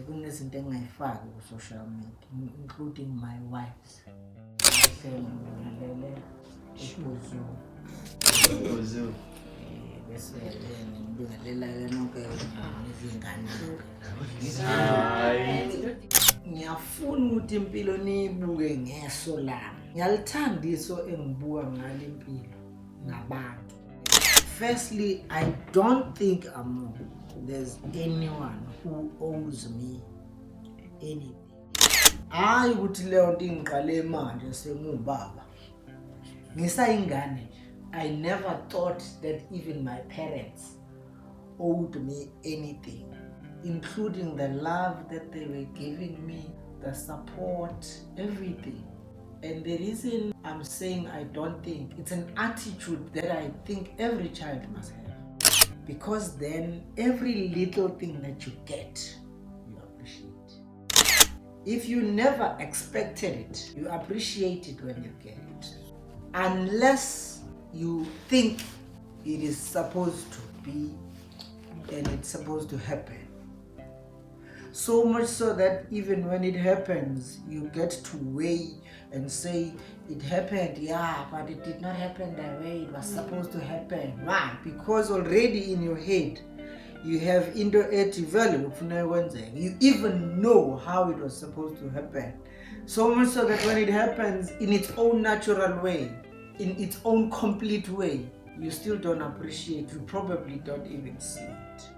Kunezinto engingayifaki ku-social media, including my wives. Ngibingelele uBuzu. Uzu. Bese ngibingelela-ke nonke nezingane. Hayi. Ngiyafuna ukuthi impilo niyibuke ngeso lami. Ngiyalithanda iso engibuka ngalo impilo nabantu. Firstly, I don't think Amo, there's anyone who owes me anything. Hayi ukuthi leyo nto ingiqale manje sengiwubaba. Ngisayingane nje. I never thought that even my parents owed me anything, including the love that they were giving me, the support, everything. And the reason I'm saying I don't think, it's an attitude that I think every child must have. Because then every little thing that you get, you appreciate. If you never expected it, you appreciate it when you get it. Unless you think it is supposed to be and it's supposed to happen. So much so that even when it happens, you get to weigh and say, "It happened, yeah, but it did not happen the way it was supposed to happen." Why? Because already in your head, you have into ethi vele kufuneka kwenzeke. You even know how it was supposed to happen. So much so that when it happens in its own natural way, in its own complete way, you still don't appreciate, you probably don't even see it.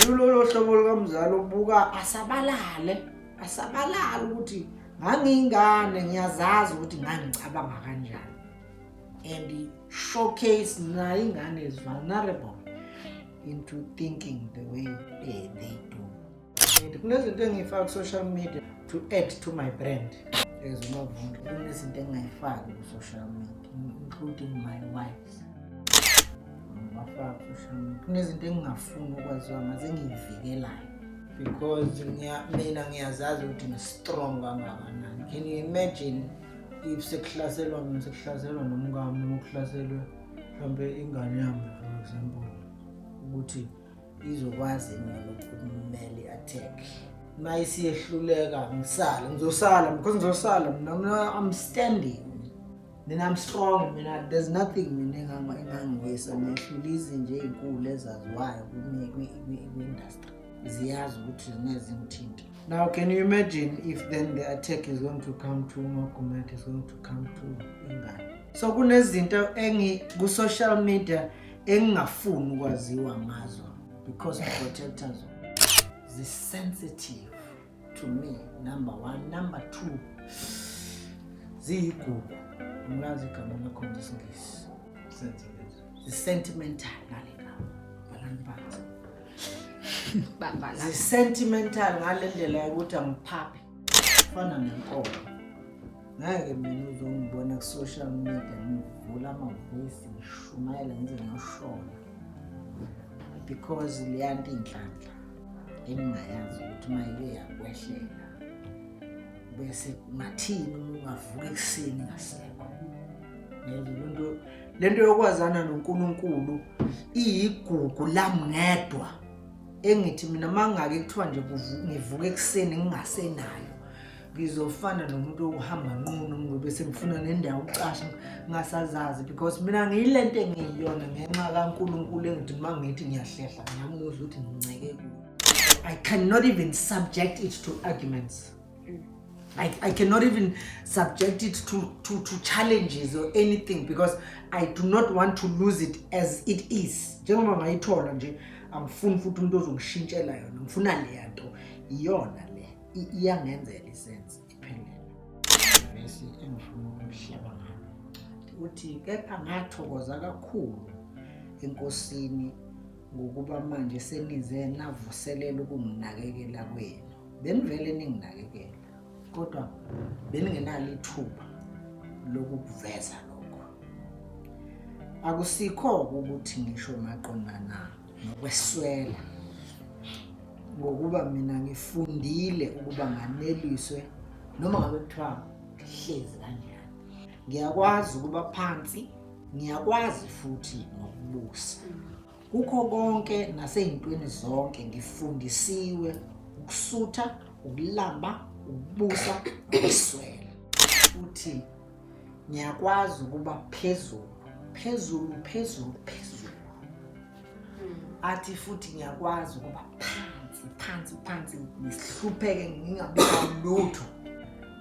Yilolo hlobo lukamzali obuka asabalale, asabalale ukuthi ngangiyingane, ngiyazazi ukuthi ngangicabanga kanjani. And showcase nayo ingane is vulnerable into thinking the way they do. And kunezinto engiyifaka ku-social media to add to my brand as uMavundla. Kunezinto engingayifaki ku-social media, including my wives. Ngibafaka ku-social media. Kunezinto engingafuni ukwaziwa ngazo, engiyivikelayo, because mina ngiyazazi ukuthi ngi-strong kangakanani. Can you imagine if sekuhlaselwa mina, sekuhlaselwa nomkami, noma kuhlaselwe mhlawumbe ingane yami, for example, ukuthi izokwazi yona ukumela i-attack? Uma isiyehluleka, ngisale, ngizosala, because ngizosala mina. I'm standing mina, I'm strong mina. There's nothing mina engangiwisa. Ngehlula izinja ey'nkulu ezaziwayo kwi-industry, ziyazi ukuthi zingeke zingithinte. Now can you imagine if then the attack is going to come to uMaGumede, is going to come to ingane? So kunezinto engi ku-social media engingafuni ukwaziwa ngazo because protectors zi-sensitive to me, number one. Number two, ziyigugu. Ngilazi igama lakhona isiNgisi. Sentiment. Zi-sentimental ngale gama, balani phansi. Bamba la. Zi-sentimental ngale ndlela yokuthi angiphaphi, fana nenkolo. Ngeke mina uzongibona ku-social media ngivula amavesi, ngishumayela ngize ngiyoshona, because leya nto inhlanhla engingayazi ukuthi uma ike yakwehlela, bese ungathini uma ungavuka ekuseni ngasekho. Yezwa lento, lento yokwazana noNkulunkulu iyigugu lami ngedwa, engithi mina mangake kuthiwa nje ngivuka ekuseni ngingasenayo, ngizofana nomuntu okuhamba nqunu, ngobe sengifuna nendawo ukucasha ngingasazazi, because mina ngiyilento engiyiyona ngenxa kaNkulunkulu, engithi uma ngithi ngiyahlehla, ngiyamuzwa ukuthi nginceke kuye. I cannot even subject it to arguments. I cannot even subject it to challenges or anything because I do not want to lose it as it is. Njengoba ngayithola nje, angifuni futhi umuntu ozongishintshela yona. Ngifuna leya nto, iyona le. Iyangenzela i-sense iphelele. Vesi engifuna ukuhleba ngalo. Uthi, "Kepha ngathokoza kakhulu eNkosini ngokuba manje senize navuselela ukunginakekela kwenu. Benivele ninginakekela, kodwa beningenalo ithuba lokukuveza lokho. Akusikho ukuthi ngisho maqondana nokweswela, ngokuba mina ngifundile ukuba nganeliswe noma ngabe kuthiwa hlezi kanjani. Ngiyakwazi ukuba phansi, ngiyakwazi futhi nokubusa. Kukho konke nasey'ntweni zonke ngifundisiwe Ukusutha, ukulamba, ukubusa, ukuswela. Uthi ngiyakwazi ukuba phezulu, phezulu, phezulu, phezulu. Athi futhi ngiyakwazi ukuba phansi, phansi, phansi, ngihlupheke ngingabi lutho.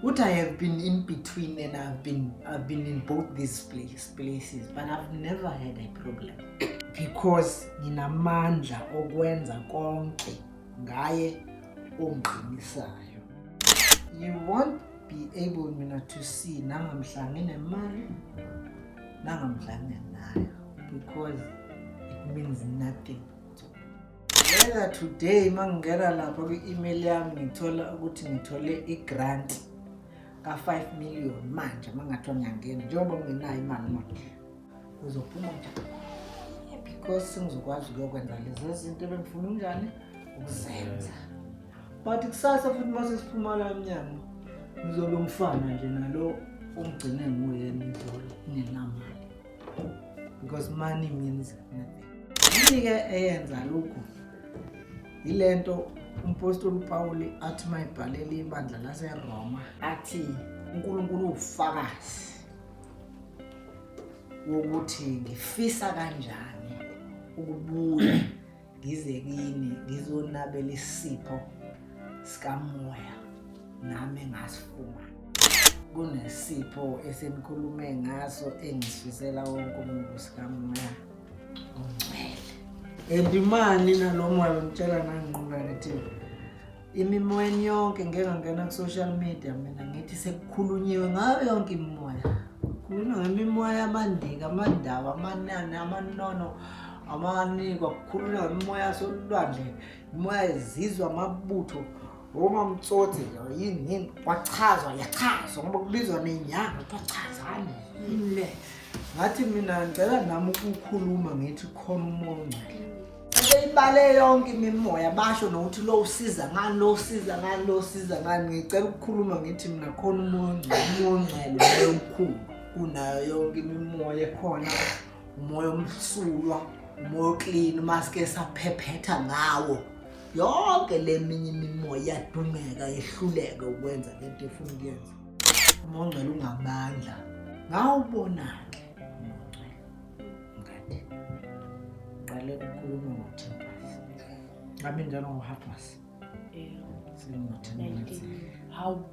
Uthi I have been in between and I've been in both these places, but I've never had a problem because nginamandla okwenza konke ngaye ongiqinisayo. You won't be able mina to see nangamhla nginemali, nangamhla ngingenayo, because it means nothing to me. Whether today mangingena lapha kwi-email yami ngithola ukuthi ngithole i-grant ka-5 million, manje mangathiwa ngiyangena njengoba ngingenayo imali manje, kuzophuma nje because sengizokwazi ukuyokwenza lezi zinto ebengifuna unjani ukuzenza. But kusasa futhi uma sesiphuma la emnyango, ngizobe ngifana nje nalo ongigcine nguyena izolo ngingenamali, because money means nothing. Yini-ke eyenza lokhu? Yilento umpostoli uPawuli athi mayibhalela ibandla laseRoma, athi uNkulunkulu uwufakazi wokuthi ngifisa kanjani ukubuya ngize kini ngizonabela isipho sikamoya nami engasifumana. Kunesipho esenikhulume ngaso engisifisela wonke umuntu, sikamoya ongcwele. And imani nalo moya bengitshela nanginqula ngithi imimoyeni yonke, ngeke ngangena ku-social media mina ngithi sekukhulunyiwe ngayo yonke imimoya. Kukhulunywa ngemimoya yamandika, amandaba, amanani, amanono, amanikwa, kukhulunywa ngemimoya yasolwandle, imimoya yezizwe, amabutho, omamtsotsi, yini yini, kwachazwa, yachazwa ngoba kubizwa ney'nyanga, kwachazani, yini le. Ngathi mina ngicela nami ukukhuluma ngithi khona umoya ongcwele. Sebeyibale yonke imimoya, basho nokuthi lo usiza ngani, lo usiza ngani, lo usiza ngani. Ngicela ukukhuluma ngithi mina khona umoya ongcwele. Umoya ongcwele umoya omkhulu kunayo yonke imimoya ekhona, umoya omsulwa, umoya o-clean. Masike saphephetha ngawo, yonke le minye imimoya iyadungeka, yehluleke ukwenza lento efuna ukuyenza. Umoya ongcwele ungamandla. Ngawubona-ke umoya ongcwele ngathi qale ukukhuluma ngo-10 past, ngabe njalo ngo-half past sengo-10 minutes. Hawu.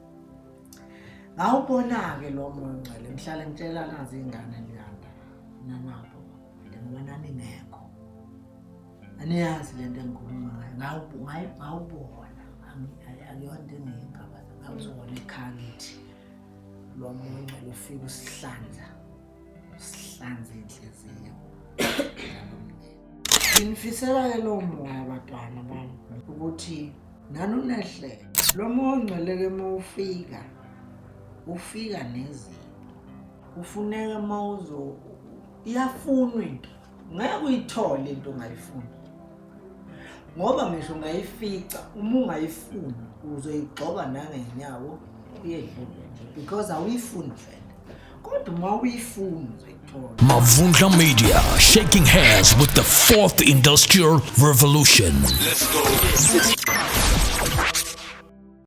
Ngawubona-ke lo moya ongcwele. Ngihlale ngitshela nazi iy'ngane liyanda nanabo ngoba naningekho, aniyazi le nto engikhuluma ngayo. Ngawubona, akuyona into engiyingabaza, ngawubona ekhaya kithi lo moya ongcwele ufika usihlanza, usihlanza inhliziyo. Nginifisela-ke lowo moya, bantwana bami, ukuthi nani unehlele lo moya ongcwele-ke. Uma ufika, ufika nezipho. Kufuneka uma uzo iyafunwa into, ngeke uyithole into ongayifuni, ngoba ngisho ungayifica, uma ungayifuni uzoyigxoba nangenyawo uyedlule nje, because awuyifuni vele. Kodwa uma uyifuni uzoyithola. Mavundla Media, shaking hands with the fourth industrial revolution. Let's go.